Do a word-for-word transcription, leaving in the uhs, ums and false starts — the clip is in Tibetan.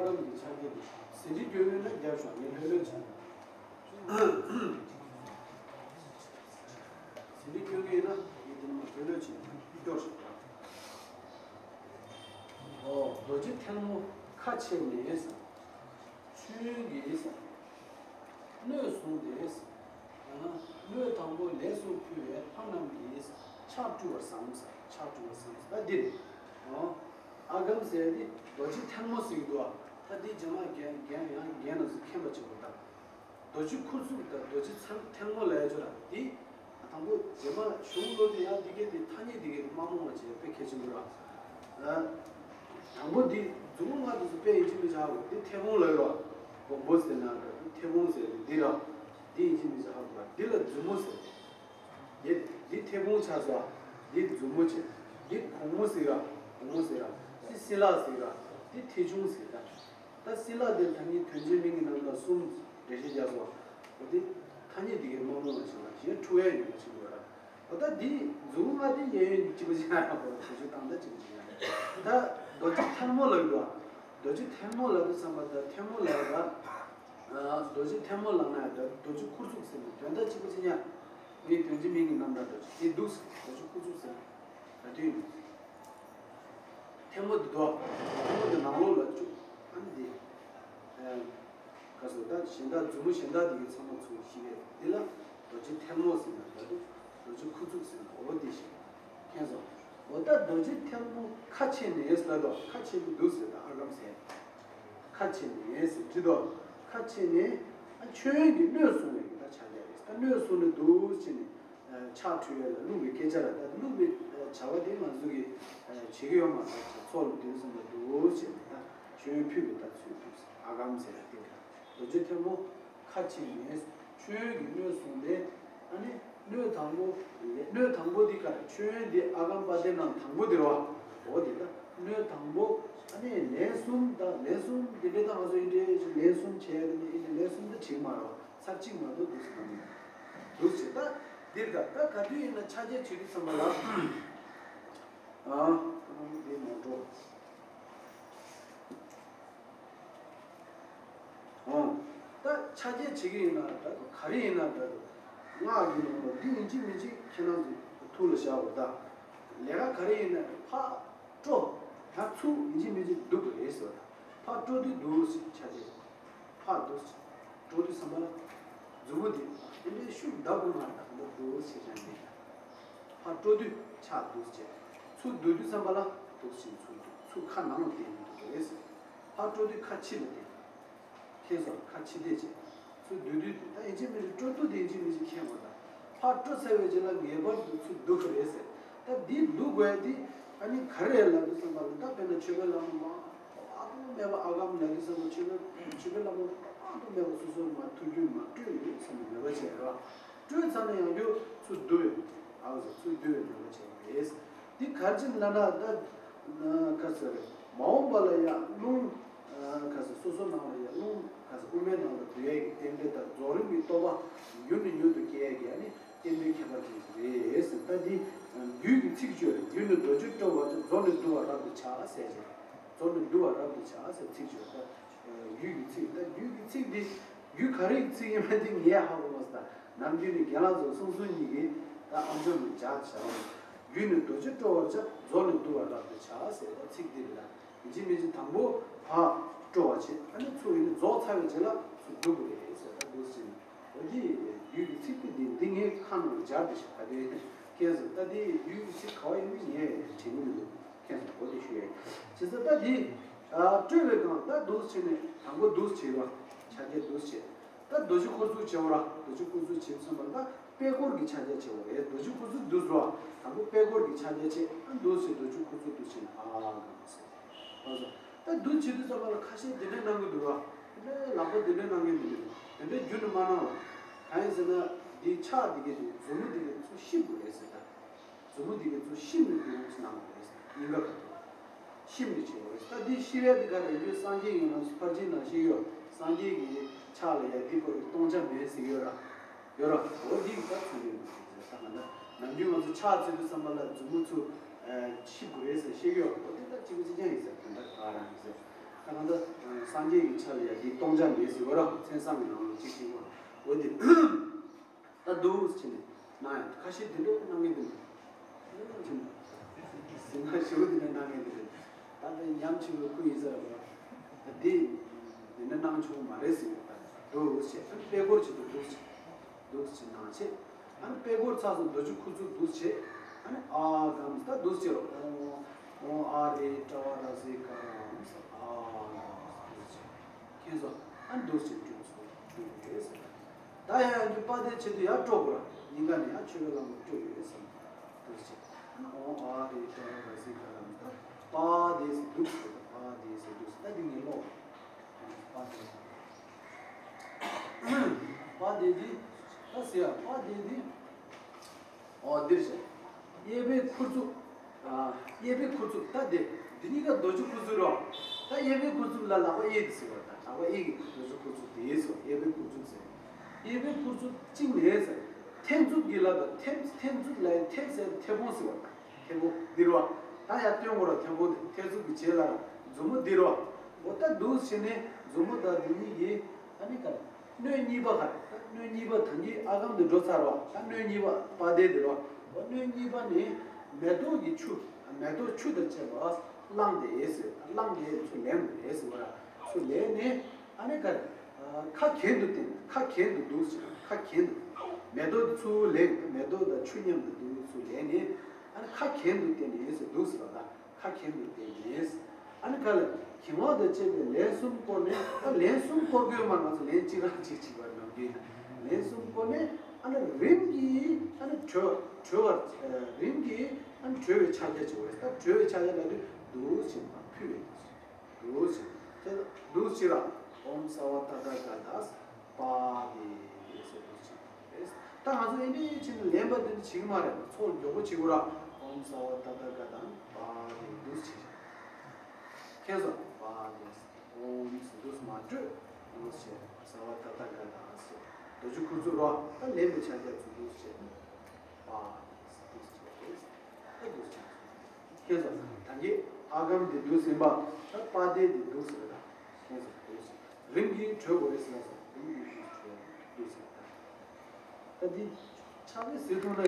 ལམ་གྱི་ཕྱག་རྒྱ་དེ་ཟིན་བྲིས་སྐྱོན་ཡོད་ན་རྒྱབ་ཤོག་ངས་ལྷོད་ལྷོད་བྱས། ཟིན་བྲིས་སྐྱོན་གྱི་ཡིན་ན་ངས་དེ་ནས་མར་ལྷོད་ལྷོད་བྱས་སྐྱོར་ཤོག་ཨོ། རྡོ་རྗེ་ཐལ་མོ་ཁ་ཕྱེ་ནས་ཟེར། མཆོད་ཡོན་གྱིས་ཟེར། སྣོད་བཟུང་སྟེ་ཟེར། སྣོད་དང་པོ་ལས་སུ་ཕུལ་བའི་ལྷ་རྣམས་ཀྱིས་ཕྱག་བཀྲུ་བར་བསམ་ཟེར། ཕྱག་བཀྲུ་བར་བསམ་ཟེར། ད་འདིར། ཨོ། ཨ་གམ་ཟེར་ནི་རྡོ་རྗེ་ཐལ་མོ་ཟེར་གྱི་འདུག་ཨ། ད་འདི་རྗེས་མ་རྒན་རྒན་ཡང་རྒན་རྣམས་སུ་མཁྱེན་པ་བྱེད་དགོས་ད། རྡོ་རྗེ་ཁུ་ཚུར་དང་རྡོ་རྗེ་ཚང་ཐལ་མོ་ལབ་ཡ་ཅོ་ར་འདི། དང་པོ་རྗེས་མ་གཞུང་ལོ་དེ་ཡང་འདི་གའི་འདི་ཐ་སྙད་འདི་གའི་མ་རྨོངས་པ་བྱས་དཔེ་གལ་ཆེན་པོ་ར། དང་པོ་འདི་མཛུབ་མོ་ལྔ་དུ་སུ་དཔེ་ཡིན་གཅིག་མིན་གཅིག་ཧ་གོ། འདི་མཐེ་བོང་ལབ་ཡོད་ར། སྦོམ་པོ་ཟེར་ན་ར་མཐེ་བོང་ཟེར་འདི་ར། འདི་ཡིན་གཅིག་མིན་གཅིག་ཧ་གོ་ར། འདི་ལ་མཛུབ་མོ་ཟེར། འདི་འདི་མཐེ་བོང་ཆགས་སོ། འདི་མཛུབ་མོ་བྱས། འདི་གུང་མོ་ཟེར་ར། གུང་མོ་ཟེར་ར། འདི་སྲིན་ལག་ཟེར་ར། འདི་མཐེ་ཆུང་ཟེར་ར། ད་སྲིན་ལག་དེ་ཐ་སྙད་དོན་གཅིག་མིང་གི་རྣམ་གྲངས་གསུམ་འགྲེལ་བཤད་རྒྱག་སོང་། འོ་དེ་ཐ་སྙད་དེ་གའི་མ་རྨོངས་པ་ཞིག་ལ་གཞན་འཁྲུལ་བའི་ཉེས་པ་ཆེན་པོ་ཡོད་ར། འོ་ད་འདི་མཛུབ་མོ་ལྔ་དེ་གཡས་གཡོན་གཅིག་པ་ཅིག་ཡང་ར་བོ་ཞེ་ཆུ་བཏང་ད་གཅིག་པ་ཅིག་ཡང་ར། ད་རྡོ་རྗེ་ཐལ་མོ་ལབ་འདུག་རྡོ་རྗེ་ཐལ་མོ་ལབ་དུས་ཙམ་པ་ད་ཐལ་མོ་ལབ་ད། རྡོ་རྗེ་ཐལ་མོ་ལབ་ན་ད་རྡོ་རྗེ་ཁུ་ཚུར་ཟེར་ནས་དོན་དག་གཅིག་པ་ཅིག་ཡང་། ངས་དོན་གཅིག་མིང་གི་རྣམ་གྲངས་རྡོ་རྗེ་དེ་འདུག་ཟེར་རྡོ་རྗེ་ཁུ་ཚུར་ཟེར་ན། ད་དུས་ཐལ་མོ་འདི་དོ། ཐལ་མོ་འདི་ནང་ལོགས་ལ་བཅུག་ཨ་ནི་འདི། ཨ། ག་སོ་ད་གཞན་དག་མཛུབ་མོ་གཞན་དག་འདི་གའི་ཚང་མ་ཚུར་ཤི་བས་འདི་ལ་རྡོ་རྗེ་ཐལ་མོ་ཟེར་ན་ད་དུ་རྡོ་རྗེ་ཁུ་ཚུར་ཟེར་ན་འོ་འདི་ཞིག་མཁྱེན་སོང་། འོ་ད་རྡོ་རྗེ་ཐལ་མོ་ཁ་ཕྱེ་ནས་ལ་དོ་ཁ་ཕྱེ་གི་འདུག་ཟེར་ད་ཨ་རམ་ཟེར། ཁ་ཕྱེ་ནས་ཟེར་འདི་དོ། ཁ་ཕྱེ་ནས་ཨ་མཆོད་ཡོན་གྱི་སྣོད་བཟུང་བའི་གི་ད་ཕྱག་རྒྱ་རེད། ད་སྣོད་བཟུང་ནས་འདུག་ཟེར་ནས། ཕྱག་འཁྲུ་ཡས་ལ་བླུགས་པའི་སྐད་ཆ་ལ་ད་བླུགས་པའི་བྱ་བ་དེ་ང་ཚོ་གིས་བྱེད་ཀྱི་ཡོད་མ་རེད། ཚོགས་ལ་འདུན་བསམ་པ་འདུག་བྱས་ནས་ད་མཆོད་ཡོན་ཕུལ་བའི་ད་ཚུལ་འདུག་ཨ་གམ་ཟེར་ཡ་དེ་རེད། རྡོ་རྗེ་ཐལ་མོ་ཁ་ཕྱེ་ནས་མཆོད་ཡོན་གྱི་སྣོད་བཟུང་སྟེ། ཨ་ནི་སྣོད་དང་པོ་ལས་སྣོད་དང་པོ་འདི་ག་རེ་མཆོད་ཡོན་འདི་ཨ་གམ་པ་དེ་ནང་དང་པོ་དེ་རེད་བ། འོ་དེ་ད་སྣོད་དང་པོ་ཨ་ནི་ལན་གསུམ་ད་ལན་གསུམ་དེ་འདྲའི་ད་ང་ཚོ་ཡིན་འདྲའི་ལན་གསུམ་བྱས་ཏེ་ནི་ཡིན་ནི་ལན་གསུམ་ད་བྱེད་མ་རེད་བ། ཚར་གཅིག་མ་གཏོགས་འདུག་ཟེར་གི་མི་འདུག་ཟེར། ད་འདིར་ད་ད་ག་དུས་ཡིན་ན་ཕྱག་རྒྱ་བྱེད་དུས་ཙམ་པ་ལ། ཨ། འདི་མ་འགྲོ། ཨོ། ད་ཕྱག་རྒྱ་བྱེད་ཀྱི་ཡིན་ན་ད་ག་རེ་ཡིན་ན་ད་སྔགས་ཀྱི་ནང་ལ་འདི་ཡིན་གཅིག་མིན་གཅིག་ཁྱེད་རང་ཚོ་ཐུགས་ལ་བཞག་པ་ད། ལས་ཀ་ག་རེ་ཡིན་ན་ཕར་སྤྲོ། ད་ཚུར་ཡིན་གཅིག་མིན་གཅིག་འདུག་དགོས་རེད་ཟེར་བ་ད། ཕར་སྤྲོ་དུས་འདུག་ཟེར་ཕྱག་རྒྱ། ཕར་འདུག་ཟེར། སྤྲོ་དུས་ཙམ་པ་ལ། མཛུབ་མོ་དེ་དེ་འདྲའི་ཤུགས་འདའ་དགོས་མ་རེད། ད་འདུག་ཟེར་ཀྱང་འདི། ཕར་སྤྲོ་དུས་ཕྱག་འདུག་ཟེར། ཚུར་འདུག་དུས་ཙམ་པ་ལ་འདུག་ཟེར་ཚུར་འདུག་ཚུར་ཁ་ནང་ལ་བསྟན་འདུག་རེད་ཟེར། ཕར་སྤྲོ་དུས་ཁ་ཕྱི་ལ་བསྟན། མཁྱེན་སོང་། ཁ་ཕྱི་བལྟས་བྱས། ཚུར་སྡོད་དུས་ད་ཡིན་གཅིག་མིན་གཅིག་སྤྲོ་བསྡུ་དེ་ཡིན་གཅིག་མིན་གཅིག་མཁྱེན་དགོས་ད། ཕར་སྤྲོ་ཚར་བའི་རྗེས་ལ་ངེས་པར་དུ་ཚུར་སྡུད་ཀྱི་རེད་ཟེར། ད་འདི་སྡུད་དགོས་ཡ་འདི་ཨ་ནི་ག་རེ་རེད་ལབ་དུས་ཙམ་པ་ལ། ད་དཔེར་ན་ཆོས་པའི་བླ་མ་མང་དུ་མེད་པ་ཨ་གམ་ལབ་དུས་ཙམ་པ་ཆོས་པའི་ཆོས་པའི་བླ་མ་མང་དུ་མེད་པ་སོ་སོར་མ་ཐུགས་རྒྱུད་མ་སྤྲོས་ཡོད་བསམ་པའི་མོས་པ་བྱས་རེད་བ། སྤྲོས་ཚར་ན་ཡང་བསྐྱར་ཚུར་བསྡུ་བའི་ཨ་ཟེར་ཚུར་བསྡུ་བའི་མོས་པ་བྱས་པ་རེད། འདི་ག་རེ་བྱས་ལབ་ན་ད་ག་ཟེར་མ་འོངས་པ་ལ་ཡང་རླུང་ག་ཟེར་སོ་སོ་ནང་ལ་ཡང་རླུང་ག་ཟེར་དབུ་མའི་ནང་ལ་སྡུད་ཡས་ཀྱི་རྟེན་འབྲེལ་དང་རྫོགས་རིམ་གྱི་རྟོགས་པ་མྱུར་ནས་མྱུར་དུ་སྐྱེ་ཡས་ཀྱི་ཨ་ནི་རྟེན་འབྲེལ་ཁྱད་པར་ཅན་ཞིག་རེད་ཟེར། ད་འདི་རྒྱུད་ཀྱི་ཚིག་བརྗོད་རེད། མྱུར་ནས་རྡོ་རྗེ་སྤྲོ་བར་བྱ། རྫོགས་ནས་འདུ་བ་རབ་ཏུ་བྱ་ཟེར་ཅིང་། རྫོགས་ནས་འདུ་བ་རབ་ཏུ་བྱ་ཟེར་ཚིག་བརྗོད་ད། རྒྱུད་ཀྱི་ཚིག་ད་རྒྱུད་ཀྱི་ཚིག་འདི་རྒྱུད་ག་རེ་ཡི་ཚིག་ཡིན་མིན་འདི་ངས་ཧ་གོ་མ་སོང་ད། ནམ་རྒྱུན་ནས་རྒན་ལགས་ཚོ་གསུང་གསུང་གཉིས་ཀྱིས་ད་ཨམ་ཅོག་ནང་སྦྱར་བྱ་བ། རྒྱུད་ནས་རྡོ་རྗེ་སྤྲོ་བར་བྱ། རྫོགས་ནས་འདུ་བ་རབ་ཏུ་བྱ་ཟེར་ད་ཚིག་འདི་རེད་ད། ཡིན་གཅིག་མིན་གཅིག་དང་པོ་ཕར་སྤྲོ་བ་བྱེད། ཨ་ནི་ཚུར་ཡིན་ན་རྫོགས་ཚར་བའི་རྗེས་ལ་ཚུར་འདུ་དགོས་རེད་ཟེར་ད་འདུག་ཟེར་ནས། འོ་འདི་རྒྱུད་ཀྱི་ཚིག་དེ་འདི་འདི་ངའི་ཁ་ནང་སྦྱར་ཏེ་ཞིག་ག་དེ་སྐད་ཟེར་ད་འདི་རྒྱུད་ཀྱི་ཚིག་ག་བ་ཡིན་མིན་ངས་དྲན་གྱི་མི་འདུག་མཁྱེན་སོང་། གོ་དེ་ཞུ་ཡས། བྱས་ཙང་ད་འདི་ཨ་སྤྲོས་པའི་སྒང་ད་འདུག་བྱས་ནས་དང་པོ་འདུག་བྱས་པ་ཕྱག་རྒྱ་འདུག་བྱས། ད་རྡོ་རྗེ་ཁུ་ཚུར་བྱས་པ་ར་རྡོ་རྗེ་ཁུ་ཚུར་བྱས་ཙམ་པ་ད་པད་སྐོར་གྱི་ཕྱག་རྒྱ་བྱས་པ་རེད། རྡོ་རྗེ་ཁུ་ཚུར་འདུག་བྱས་པ་དང་པོ་པད་སྐོར་གྱི་ཕྱག་རྒྱ་བྱས། ཨ་འདུག་བྱས་རྡོ་རྗེ་ཁུ་ཚུར་འདུག་བྱས་ནས་ཨ་གང་ཟེར། ཨ་ཟེར། ད་འདུག་བྱེད་དུས་ཙམ་པ་ལ་ཁ་ཤས་དེ་འདྲ་གནང་གི་འདུག་ར། དེ་འདྲ་ལག་པ་དེ་འདྲ་གནང་གི་འདུག་དེ་འདྲ་རྒྱུན་དུ་མ་གནང་ལ། གང་ཡིན་ཟེར་ན་འདི་ཕྱག་འདི་གའི་འདུག་མཛུབ་མོ་འདི་གའི་ཚུར་གཤིབ་དགོས་རེད་ཟེར་ད། མཛུབ་མོ་འདི་གའི་ཚུར་གཤིབ་ནས་འདུག་གནང་དགོས་རེད་ཟེར། སྙིང་ག་ག་དུ་གཤིབ་ནས་བྱེད་དགོས་རེད་ཟེར། ད་འདི་གཤིབ་ཡས་འདི་ག་རེ་ཡོད། སངས་རྒྱས་ཡིན་ན་ཕར་ཕྱིན་ནང་བཤད་ཡོད། སངས་རྒྱས་ཀྱི་ཕྱག་ལ་ཡ་འདི་བར་གྱི་སྟོང་ཆ་མེད་ཟེར་ཡོད་ར། ཡོད་ར། འོ་འདི་ད་ཚུར་ཡོད་ཟེར། ད་ང་ད་ནམ་རྒྱུན་ང་ཚོ་ཕྱག་འཚལ་དུས་ཙམ་པ་ལ་མཛུབ་མོ་ཚུར་གཤིབ་དགོས་རེད་ཟེར་བཤད་ཡོད། འོ་འདི་ད་གཅིག་པ་གཅིག་རྐྱང་ཡིན་ཟེར། དོན་དག་ག་རང་ཡིན་ཟེར། ད་གང་ལྟར་སངས་རྒྱས་ཀྱི་ཆ་ལ་ཡང་འདི་སྟོང་ཆ་མེད་ཟེར་བ་ར། མཚན་བཟང་གི་ནང་ལ་གཅིག་གཅིག་པ་འོ་འདི། ད་འདུག་ཟེར་ནས་ན་ཡང་ཁ་ཤས་དེ་འདྲ་གནང་མཁན་དེ་འདུག་ཟེར་ན་ཞེ་པོ་དེ་འདྲ་གནང་མཁན་དེ་འདུག་ད་ལྟ་ཉམས་ཆེ་བའི་སྐུ་ཡིན་ས་རེད་པ། ད་འདི་འདི་འདྲ་གནང་ཆོག་མ་རེད་ཟེར་བ། ད་འདུག་ཟེར། ཨ་ནི་དཔེ་སྐོར་བྱེད་དུ་འདུག་ཟེར། འདུག་ཟེར་ནང་བྱེད། ཨ་ནི་དཔེ་སྐོར་ཚར་སོང་། རྡོ་རྗེ་ཁུ་ཚུར་འདུག་ཟེར། ཨ་ནི་ཨ་གམ་ད་འདུག་ཟེར་རོ། ཨོ་ཨོ་ཨ་རེ་ཏྲ་བ་ར་ཟི་ཀ་ར་ཨམ་ས་ཨ་གམ་འདུག་ཟེར། མཁྱེན་སོང་། ཨ་འདུག་སེ་སྤྲོད་ཚུལ་འདུག་ཡོད་ཟེར། ད་ཡང་ཡང་དུ་པ་དེ་ཆེད་དུ་ཡར་སྤྲོ་དགོས་ར། སྙིང་ག་ནས་ཡང་ཆོས་པའི་ལམ་ལ་སྤྲོད་ཡོད་ཟེར། འདུག་སེ། ཨོ་ཨ་རེ་ཏྲ་ར་སི་ཀ་ར་མི་ད་པ་དེ་སེ་འདུག་སེ། པ་དེ་སེ་འདུག་སེ། ད་འདི་ངས་ཀློག་པ་དེ་སེ། པ་དེ་འདི་ད་སེ་ཡ་པ་དེ་འདི། ཨོ་འདིར་བྱས། གཡས་པའི་ཁུ་ཚུར། ཨ། གཡས་པའི་ཁུ་ཚུར་ད་དེ། འདི་གཉིས་ཀ་རྡོ་རྗེ་ཁུ་ཚུར་རོ། ད་གཡས་པའི་ཁུ་ཚུར་ལ་ལག་པ་གཡས་དེ་ཟེར་བ་དང་ལག་པ་གཡས་ཀྱི་རྡོ་རྗེ་ཁུ་ཚུར་དེ་ཟེར་བ། གཡས་པའི་ཁུ་ཚུར་ཟེར། གཡས་པའི་ཁུ་ཚུར་གཅིག་ནས་ཟེར། མཐེབ་མཛུབ་ཀྱི་ལ་དང་མཐེབ་མཐེབ་མཛུབ་ལ་མཐེབ་ཟེར་མཐེ་བོང་ཟེར་བ་དང་མཐེ་བོང་འདིར་བ། ད་ཡར་སྟོན་དགོས་ར། མཐེ་བོང་དེ་མཐེབ་མཛུབ་ཀྱི་རྗེས་ལ་ར་མཛུབ་མོ་འདིར་བ། འོ་ད་འདུག་བྱས་ནས་མཛུབ་མོ་དང་འདི་གཉིས་ཀྱིས་ཨ་ནི་ག་རེ། སྣོད་གཉིས་པ་ག་རེ། སྣོད་གཉིས་པ་ད་གིན་ཨ་གམ་དུ་འགྲོ་ཚར་བ། ད་སྣོད་གཉིས་པ་པ་དེ་དེ་རོ། འོ་སྣོད་གཉིས་པ་ནི་མེ་ཏོག་གི་ཆུ། མེ་ཏོག་ཆུ་དང་བཅས་པ་བླངས་ཏེ་ཟེར། བླངས་ཏེ་ཚུར་ལེན་དགོས་ཟེར་བ། ཚུར་ལེན་ནས་ཨ་ནི་ག་རེ། ཁ་གྱེན་དུ་བསྟན། ཁ་གྱེན་དུ་འདུག་ཟེར། ཁ་གྱེན་དུ། མེ་ཏོག་དེ་ཚུར་ལེན། མེ་ཏོག་དང་ཆུ་མཉམ་དུ་འདུག་ཚུར་ལེན་ནས་ཨ་ནི་ཁ་གྱེན་དུ་བསྟན་ནས་ཟེར་འདུག་ཟེར་བ་ད། ཁ་གྱེན་དུ་བསྟན་ནས། ཨ་ནི་ག་ལ། གྱེན་བ་དང་བཅས་པའི་ལན་གསུམ་བསྐོར་ནས། ད་ལན་གསུམ་བསྐོར་དགོས་མ། ང་ཚོ་ལན་གཅིག་རང་གཅིག་གཅིག་པར་ནམ་རྒྱུན་ལན་གསུམ་བསྐོར་ནས། ཨ་ནི་རིམ་གྱིས་ཨ་ནི་གྲོལ་གྲོལ་བར། རིམ་གྱིས་ཨ་ནི་གྲོལ་བའི་ཕྱག་རྒྱ་བྱེད་དགོས། ད་གྲོལ་བའི་ཕྱག་རྒྱ་ལ་དུས་འདུག་ཅེས་པ་ཕུལ་བས། འདུག་ཅེས། དེ་འདུག་ཅེས་ར། ཨོཾ་སརྦ་ཏ་ཐཱ་ག་ཏ་པཱ་དེ་ཟེར་འདུག་ཅེས། ད་ང་ཚོ་ཨེ་འདྲ་བྱས་ནས་ལེན་པ་དེ་འདྲ་བྱེད་ཀྱི་མ་རེད། ཚོགས་མགྱོགས་པོ་བྱེད་དགོས་ར། ཨོཾ་སརྦ་ཏ་ཐཱ་ག་ཏ་པཱ་དེ་འདུག་ཅེས། མཁྱེན་སོང་། པཱ་དེ། ཨོཾ་ཟེར་འདུག་མ་སྤྲོས། འདུག་ཅེས། སརྦ་ཏ་ཐཱ་ག་ཏ་ཟེར། རྡོ་རྗེ་ཁུ་ཚུར་རོ། ད་ལེན་པའི་ཕྱག་རྒྱ་ཚུར་འདུག་ཅེས། པཱ་དེ་འདུག་ཅེས། ད་འདུག་ཅེས། མཁྱེན་སོང་། ད་གིན་ཨ་གམ་དེ་འདུག་ཟིན་པ། ད་པཱ་དེ་དེ་འདུག་ཟེར་ད། མཁྱེན་སོང་། འདུག་ཅེས། རིམ་གྱིས་གྲོལ་དགོས་རེད་ཟེར་ན་སོང་། རིམ་གྱིས་གྲོལ་འདུག་ཟེར་ད། ད་འདི་ཕྱག་ལས་ཟེར་ཐུབ་ན་